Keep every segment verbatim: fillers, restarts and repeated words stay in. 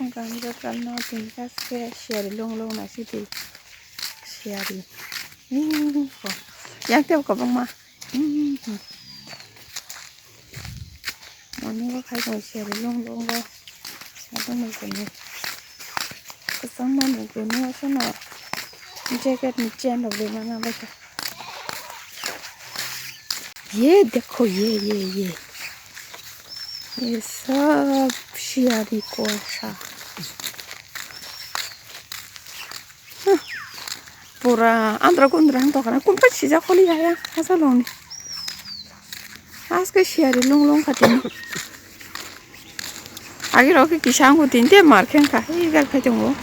Ganja kalno tin kaske siyari long long na sidi siyari. Hmm, ko. Yang teo kwbangma. Hmm. Mani bo khai tong siyari long long bo. Sabo ni kuni. Kwchangma ni kuni asano jacket ni chain rok rimana bai kha. ये देखो, ये, ये, ये। ये सब सियारी को सा। Huh. Pura andra kundra hang tokana. Kumpa sija kholi ya, ya. Hasa loni. Aske siyari long long khatini. Agi rok kisa angu tin te mar khen kha. Ei gal khai tongo.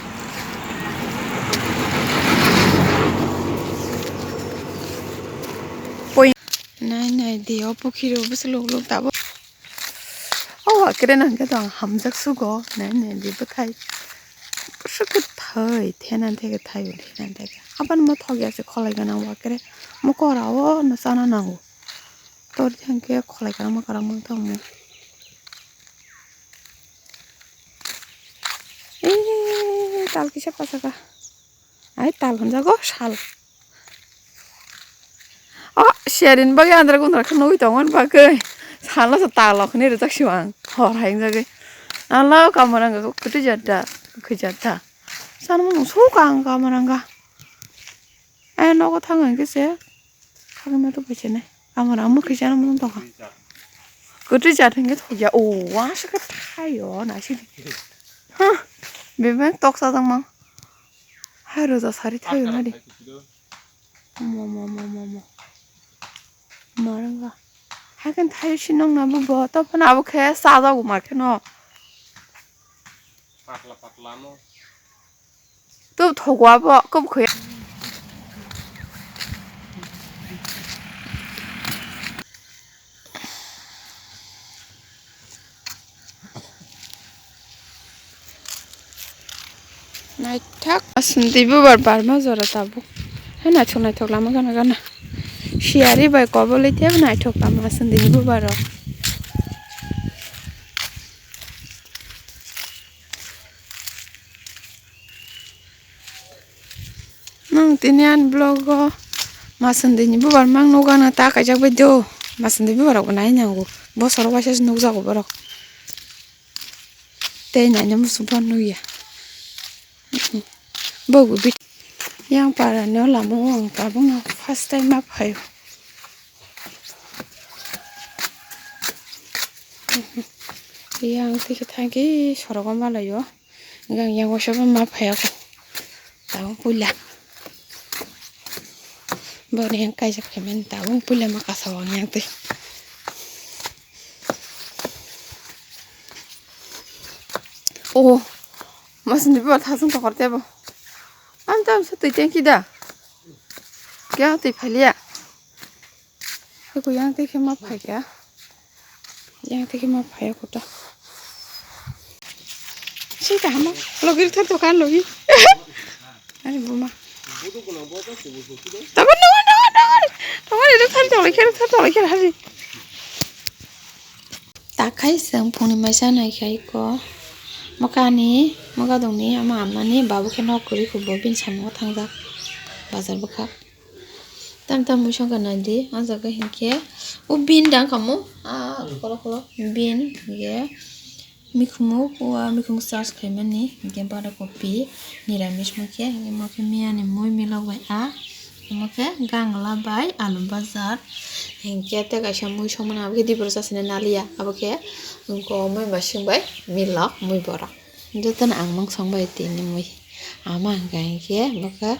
Poi. Nai nai di o pukhiro bwswk lok lok tabo. O wa kre nang khe tong hamjak sugo. Nai nai di bwthai. Bwswk kwthai. Thenan theke thai o thenan theke. Aban mo thok ya se kholai gana wa kre. Mo kora o no sana nango. Tor thang khe kholai karang ma karang mang thang mo. Ee, tal kisa pasaka. Ai, tal honjago, sal. O, siyarin bagwi andra gundra khe nugwi tongo bagwi. Salno se tal rok hinwi rijak siwang. Hor hai wngjagwi. Ala, kamarang kwtwi jata, kwkwi jata. Sanmano sukang kamarang ga. Ai, nogo thang hwnkhe se. Khagwi ma tubui se nai. Amora mwkhwi chana mung tongkha. Kwtwi jat hwnkhe thokya. O, aswk khe thaio, naisidi. Huh. Bebak tok chajakma. Hai roja sari thaio nadi. Mo, mo, mo, mo, mo. Marwngkha. Haikhe thaio sinong na bo, bo. Tophano abo khe chajago mar kheno. Patla, patla mo. Tub thogo abo, kub khoi. Naithok. Aswndi bubar barma jora tabuk. Hai naithok naithok lama gana gana. Siyari bai kobol tei naithok lama aswndini bubaro. Nwng tini ani vlog o maswndwini bubar mang nukgo, ano ta kaijak bai do. Maswndwi bubar rokbo nai nango, bosoro waisa se nukjago borok. Tei naina muchungma nukya. Bobo bit yang para no lama o ang tabuk no first time ma phaio. Yang tei khe thangkhe sorogo malaio. Gang yang waisa ma phaiya kho. Tabuk puila. Boni yang kaijak phaimani tabuk puila ma kasa o yang tei. O, masini bo thasung tokor tebo. Ang tam sa twi tengki da. Kya twi phalia. Heko yang tei khe ma phaikha. Yang tei khe ma phaiya kota. Sita hama. Logi thar dokan logi. Ani buma. Tabo no no no. Tabo ni thar tolai khe thar tolai khe hari. Takhai chwng phungni mai chanai khai ko. Mokani moga dongni ama amani babu khe nok kwrwi khubo bini samungo thangjak bazar bwkha. Tam tam mui songkha naidi, ah jaga hinkhe o bean dang kamo, ah khoro khoro bean hinkhe mikhumuk, o ah mikhumuk charge khaimani hinkhe bada kopi niramis mokhe, hinkhe mokhe miyani mui milok bai ah, mokhe gangla bai alu bajar, hinkhe tei kaisa mui songmani abokhe diboro chasina naliya, abokhe gomui masing bai milok mui borok. Jotono ang mung song bai tini mui. Ama hwnkha hinkhe bwkha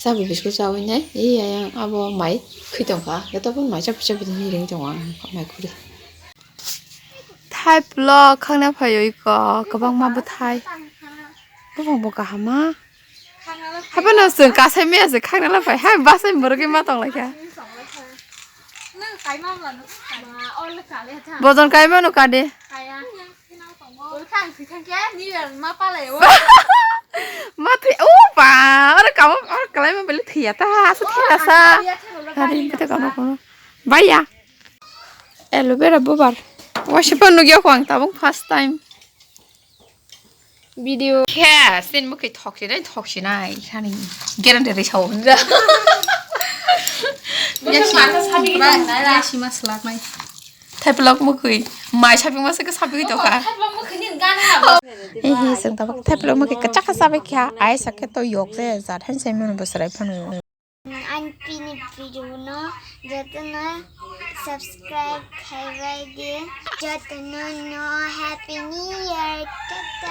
chabi biscuit chawi nai. Ei ayang abo mai khwi tongkha. Joto phano mai chabi chabi tini ring tongo ang mai khuri. Thai plo khangna phaio iko kwbangma bwthai. Bwphang bo kaham ma. Haphano chwng kasai maya se khangna laphai. Hai basai borok ma tong laikha. Bojon kaimano kade. Ma thwi, o ba, oro kamo, oro kalaima belai thwi asa. Hari bete kamo kamo. Baya. Aloe vera bubar. Waisa phan nugya ko ang tabuk first time. Video khe sin mukhi thok sinai thok sinai hani gerante de sao hinja. Bwswk masa sabi kita nai ra. Yasi mas laknai. Theplok mukhi mai sabi masa ke sabi to ka. Theplok mukhi ni gan ha. He he sing tabak theplok mukhi kachak sabi kha ai sakhe to yok je jat han sai mano bwswrai phano. Ang pini video no jotono subscribe khai bai di. Jotono no Happy New Year. Tata.